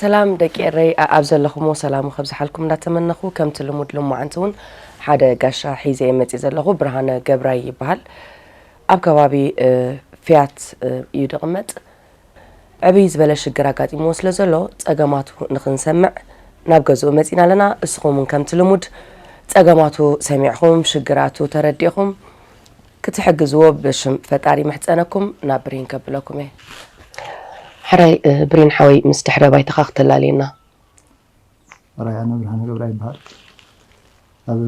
ሰላም ደቂ ኤረይ፣ ኣኣብ ዘለኹሞ ሰላሙ ከብዝሓልኩም እንዳተመነኹ፣ ከምቲ ልሙድ ልሙዓንቲ እውን ሓደ ጋሻ ሒዘ እየ መጺእ ዘለኹ። ብርሃነ ገብራይ ይበሃል። ኣብ ከባቢ፣ እ፣ ፍያት፣ እ፣ እዩ ዝቕመጥ። ዕብይ ዝበለ ሽግር ኣጋጢምዎ ስለ ዘሎ፣ ጸገማቱ ንኽንሰምዕ ናብ ገዝኡ መጺና ኣለና። እስኹም እውን ከምቲ ልሙድ ጸገማቱ ሰሚዕኹም፣ ሽግራቱ ተረዲእኹም ክትሕግዝዎ ብሽም ፈጣሪ ምሕጸነኩም ናብ ብሬን ከብለኩም እየ። ሕራይ፣ እ፣ ብሬን ሓወይ፣ ምስ ድሕረ ባይታኻ ክተላልየና። ሕራይ፣ ኣነ ብርሃነ ገብራ ይበሃል። ኣብ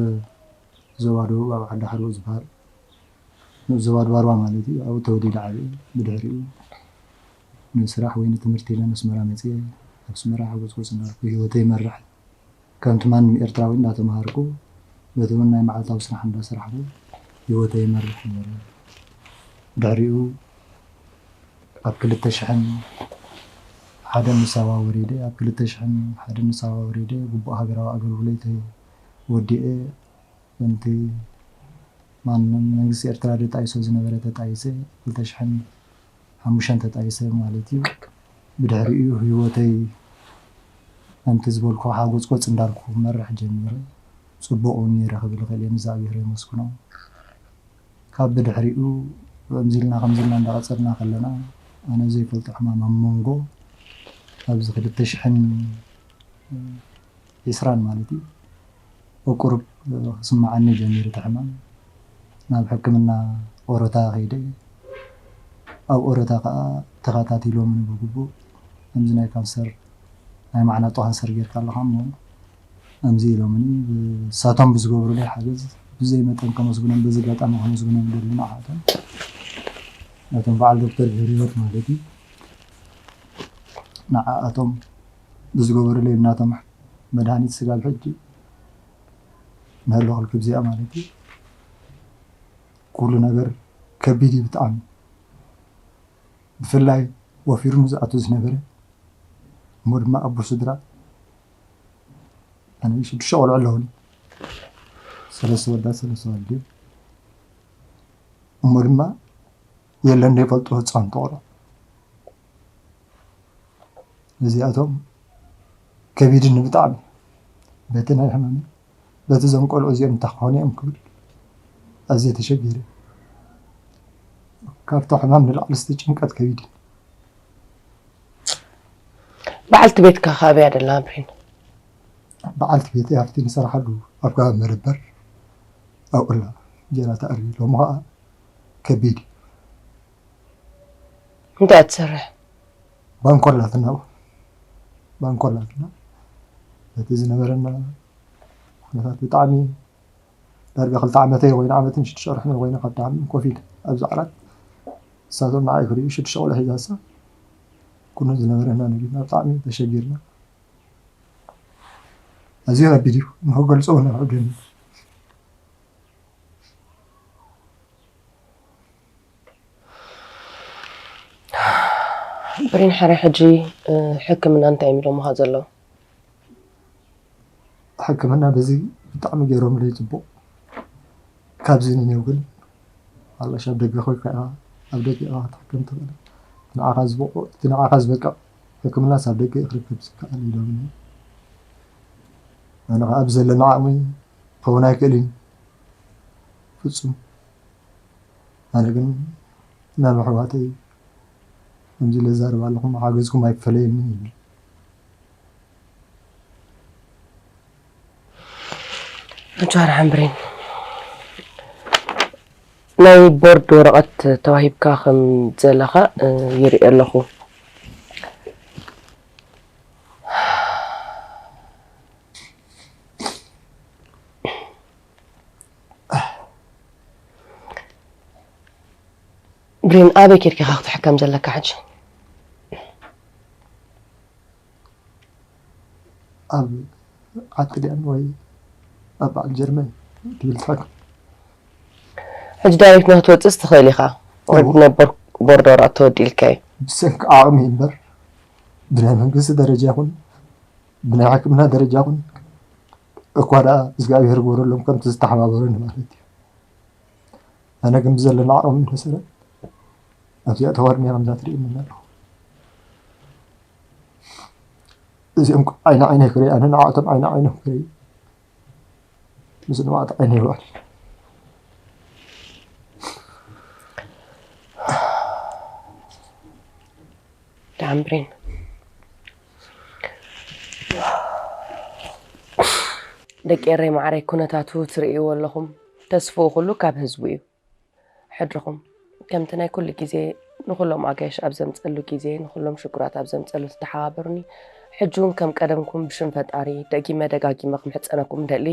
ዞባ ደቡብ፣ ኣብ ዓዲ ሓርቦ ዝበሃል፣ ንኡስ ዞባ ድባርዋ ማለት እዩ። ኣብኡ ተወሊደ ዓብየ። ብድሕሪኡ ንስራሕ ወይ ንትምህርቲ ኢለ ንኣስመራ መጽየ። ኣብ ኣስመራ ሓጎጽጎጽ እናበልኩ ህይወተይ ይመርሕ። ከምቲ ማንም ኤርትራዊ እንዳተማሃርኩ፣ በቲ እውን ናይ መዓልታዊ ስራሕ እንዳሰራሕኩ ህይወተይ ይመርሕ ነበረ። ድሕሪኡ ኣብ ክልተ ሽሕን ሓደን ንሳዋ ወሪደ፣ ኣብ ክልተ ሽሕን ሓደን ንሳዋ ወሪደ፣ ግቡእ ሃገራዊ ኣገልግሎተይ ወዲኤ፣ ከምቲ ማንም መንግስቲ ኤርትራ ተጣይሶ ዝነበረ ተጣይሰ፣ ክልተ ሽሕን ሓሙሽተን ተጣይሰ ማለት እዩ። ብድሕሪኡ ህይወተይ ከምቲ ዝበልኩ ሓጎጽጎጽ እንዳልኩ ክመርሕ ጀሚረ። ጽቡቕ እውን ነይረ ክብል እኽእል እየ፣ ንእግዚኣብሄር የመስግኖ። ካብ ብድሕሪኡ ከምዚ ኢልና ከምዚ ኢልና እንዳቐጸልና ከለና፣ ኣነ ዘይፈልጦ ሕማም ኣብ መንጎ ኣብዚ ክልተ ሽሕን ዒስራን ማለት እዩ፣ ኣብ ቁሩብ ክስምዓኒ ጀሚሩ እቲ ሕማም። ናብ ሕክምና ኦሮታ ከይደ። ኣብ ኦሮታ ከኣ ተኸታቲሎምኒ ብግቡእ። ከምዚ ናይ ካንሰር፣ ናይ ማዕናጡ ካንሰር ጌርካ ኣለኻ እሞ፣ ከምዚ ኢሎምኒ፣ ንሳቶም ብዝገብሩለይ ሓገዝ ብዘይ መጠን ከመስግኖም፣ በዚ ኣጋጣሚ ከመስግኖም ይደሊ ንዓኣቶም። ነቶም በዓል ዶክተር ገብረህይወት ማለት እዩ። ንዓኣቶም ብዝገበሩለይ፣ ብናቶም መድሃኒት ስጋብ ሕጂ ንህልዋ ክልክብ እዚኣ ማለት እዩ። ኩሉ ነገር ከቢድ እዩ ብጣዕሚ። ብፍላይ ወፊሩ ንዝኣቱ ዝነበረ፣ እሞ ድማ ኣቦ ስድራ፣ ኣነ ሽዱሽተ ቆልዑ ኣለዉኒ። ሰለስተ ወዳት፣ ሰለስተ ኣዋልድ እዮም። እሞ ድማ የለን ዘይፈልጡ ህጻውንቲ ቆልዑ። እዚኣቶም ከቢድኒ ብጣዕሚ። በቲ ናይ ሕማመይ፣ በቲ እዞም ቆልዑ እዚኦም እንታይ ክኾኑ እዮም ክብል ኣዝየ ተሸጊረ። ካብቲ ሕማም ንላዕሊ እቲ ጭንቀት ከቢድኒ። በዓልቲ ቤትካ ከ ኣበይ እያ ደላ ብሬን? በዓልቲ ቤተይ ኣብቲ ንሰርሓሉ ኣብ ከባቢ መደበር ኣብኡ ኣላ። እንጀራ ተኣሪ ሎሚ ኸኣ ከቢድ እዩ። እንታይ እያ ትሰርሕ? ባንኮ ኣላትና፣ ባንኮ ኣላትና። በቲ ዝነበረና ኩነታት ብጣዕሚ ዳርጋ ክልተ ዓመተይ ኮይኑ፣ ዓመትን ሽዱሽተ ወርሕን ኮይኑ ካብ ደሓን ኮፍ ኢለ ኣብዚ ዓራት። ንሳቶም ንዓይ ክርእዩ ሽዱሽተ ቆልዑ ሒዛ እሳ። ኩሉ ዝነበረና ነጊርና ብጣዕሚ ተሸጊርና። ኣዝዩ ከቢድ እዩ፣ ንኽገልጾ እውን ኣይክእልን። ብሬን፣ ሕራይ ሕጂ፣ እ፣ ሕክምና እንታይ እዮም ኢሎምኻ ዘለዉ? ሕክምና በዚ ብጣዕሚ ገይሮምለይ ጽቡቕ። ካብዚ ንኔው ግን፣ ዋላሽ ኣብ ደገ ኮይንካ ኢኻ፣ ኣብ ደገ ኢኻ ክትሕከም ትኽእል። ንዓኻ ዝበቑ-፣ እቲ ንዓኻ ዝበቅዕ ሕክምናስ ኣብ ደገ እዩ ክርከብ ዝከኣል ኢሎምኒ። ኣነ ኸኣ ኣብዚ ዘለና ዓቕሚ ክኸውን ኣይክእልን እዩ። ፍጹም። ኣነ ግን ናብ ኣሕዋተይ ከምዚ ኢለ ዝዛረብ ኣለኹ፣ ሓገዝኩም ኣይፈለየኒ ይብል። ኣጆኻ ደሓን ብሬን። ናይ ቦርድ ወረቐት ተዋሂብካ ከም ዘለኻ፣ እ፣ ይርኢ ኣለኹ። ብሬን፣ ኣበይ ኬድካ ኢኻ ክትሕከም ዘለካ ሕጂ? ኣብ ዓዲ ጥልያን ወይ ኣብ በዓል ጀርመን ትብል ትሓክም። ሕጂ ዳይሬክት ንክትወፅእስ ትኽእል ኢኻ። እዎ። ናይ ቦር-፣ ቦርድ ወረቐት ተወዲልካ እዩ። ብሰንኪ ዓቕሚ እምበር፣ ብናይ መንግስቲ ደረጃ ይኹን፣ ብናይ ሕክምና ደረጃ ይኹን፣ እኳ ደኣ እግዚኣብሔር ግበረሎም ከምቲ ዝተሓባበሩኒ ማለት እዩ። ኣነ ግን ብዘለና ዓቕሚ መሰረት ኣብዚኣ ተዋርድና ከምዛ ትርእየኒ ኣለኹ። እዚኦም ዓይኒ ዓይነይ ክርኢ፣ ኣነ ንዓቶም ዓይኒ ዓይኖም ክርኢ፣ ምስ ንባዕቲ ዓይነይ ይውዕል። ዳምብሪን ደቂ ኤረይ ማዕረይ፣ ኩነታቱ ትርእይዎ ኣለኹም። ተስፍኡ ኩሉ ካብ ህዝቡ እዩ። ሕድርኹም ከምቲ ናይ ኩሉ ግዜ ንኹሎም ኣጋይሽ ኣብ ዘምጸሉ ግዜ፣ ንኹሎም ሽግራት ኣብ ዘምጸሉ ትተሓባበሩኒ፣ ሕጂ እውን ከም ቀደምኩም ብሽም ፈጣሪ ደጊመ ደጋጊመ ክምሕጸነኩም ደሊ።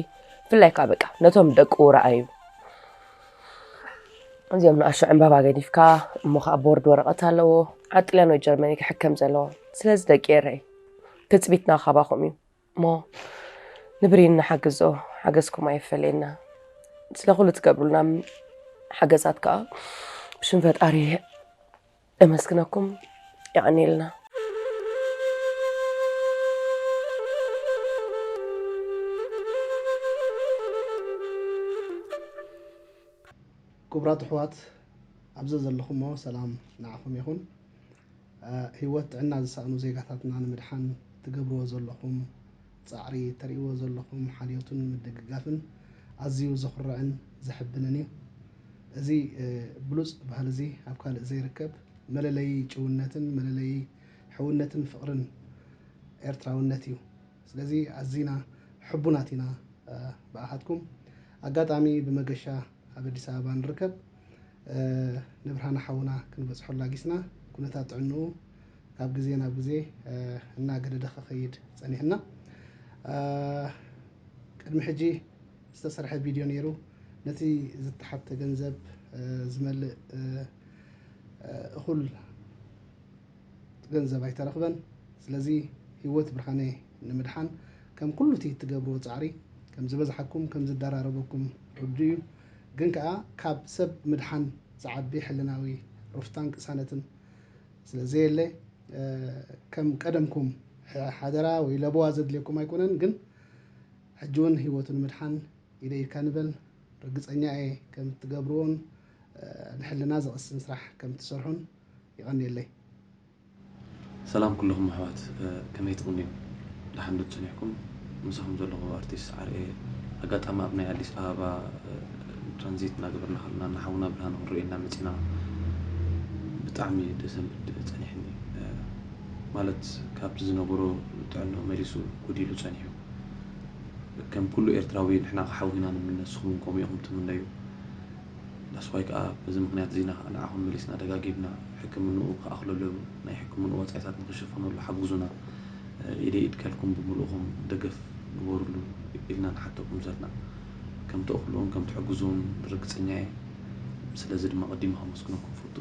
ብፍላይ ከዓ በቃ ነቶም ደቁ ረኣዩ። እዚኦም ንኣሽቱ ዕምባባ ገዲፍካ እሞ ከዓ ቦርድ ወረቐት ኣለዎ፣ ዓጥልያን ወይ ጀርመኒ ክሕከም ዘለዎ። ስለዚ ደቂ ኤረይ ትጽቢትና ካባኹም እዩ። እሞ ንብሪን ንሓግዞ፣ ሓገዝኩም ኣይፈለየና። ስለ ኩሉ ትገብሩልና ሓገዛት ከዓ ብሽም ፈጣሪ የመስግነኩም። የቐንየልና። ክቡራት ኣሕዋት፣ ኣብ ዘዘለኹሞ ሰላም ንዓኹም ይኹን። እ፣ ህይወት ጥዕና ዝሰኣኑ ዜጋታትና ንምድሓን ትገብርዎ ዘለኹም ጻዕሪ፣ ተርእይዎ ዘለኹም ሓልዮትን ምድግጋፍን ኣዝዩ ዘኹርዕን ዘሕብንን እዩ። እዚ፣ እ፣ ብሉጽ ባህሊ እዚ ኣብ ካልእ ዘይርከብ መለለዪ ጭውነትን መለለዪ ሕውነትን ፍቕርን ኤርትራውነት እዩ። ስለዚ ኣዚና ሕቡናት ኢና፣ እ፣ ብኣኻትኩም። ኣጋጣሚ ብመገሻ ኣብ ኣዲስ ኣበባ ንርከብ፣ እ፣ ንብርሃነ ሓውና ክንበጽሖ ኣላጊስና። ኩነታት ጥዕንኡ ካብ ግዜ ናብ ግዜ፣ እ፣ እናገደደ ክኸይድ ጸኒሕና። እ፣ ቅድሚ ሕጂ ዝተሰርሐ ቪድዮ ነይሩ። ነቲ ዝተሓተ ገንዘብ፣ እ፣ ዝመልእ፣ እ፣ እ፣ እኹል ገንዘብ ኣይተረኽበን። ስለዚ ህይወት ብርሃነ ንምድሓን ከም ኩሉ እቲ እትገብርዎ ጻዕሪ ከም ዝበዝሓኩም ከም ዝደራረበኩም ርዱእ እዩ። ግን ከኣ ካብ ሰብ ምድሓን ዝዓቢ ሕልናዊ ሩፍታን ቅሳነትን ስለ ዘየለ፣ እ፣ ከም ቀደምኩም ሐ-፣ ሓደራ ወይ ለበዋ ዘድልየኩም ኣይኮነን። ግን ሕጂ እውን ህይወቱ ንምድሓን ኢደ ኢድካ ንበል። ርግጸኛ እየ ከም እትገብርዎን፣ እ፣ ንሕልና ዘቕስን ስራሕ ከም እትሰርሑን። የቐንየለይ። ሰላም ኩልኹም ኣሕዋት፣ እ፣ ከመይ ትቕንዩ? ደሓን ዶ ጸኒሕኩም? ምሳኹም ዘለኹ ኣርቲስት ዓርኤ። ኣጋጣሚ ኣብ ናይ ኣዲስ ኣበባ፣ እ፣ ትራንዚት እናገበርና ከለና ንሓውና ብርሃነ ክንርእዮ ኢና መጺና። ብጣዕሚ ደሰምድ ጸኒሕኒ። እ፣ ማለት ካብቲ ዝነበሮ ጥዕንኡ መሊሱ ጎዲሉ ጸኒሑ። ከም ኩሉ ኤርትራዊ ንሕና ከሓው ኢና ንምነ፣ ንስኹም እውን ከምኡ ኢኹም ትምነዩ። ዳስዋይ ከኣ በዚ ምኽንያት እዚ ኢና ንዓኹም መሊስና ደጋጊምና ሕክምንኡ ክኣኽለሉ፣ ናይ ሕክምንኡ ወጻኢታት ንኽሽፈነሉ ሓግዙና፣ ኢደይ ኢድካልኩም ብምልእኹም ደገፍ ግበሩሉ ኢልና ንሓተኩም ዘለና። ከም ትእኽልውን ከም ትሕግዝውን ርግጸኛ እየ። ስለዚ ድማ ቀዲመ ከመስግነኩም እፈቱ።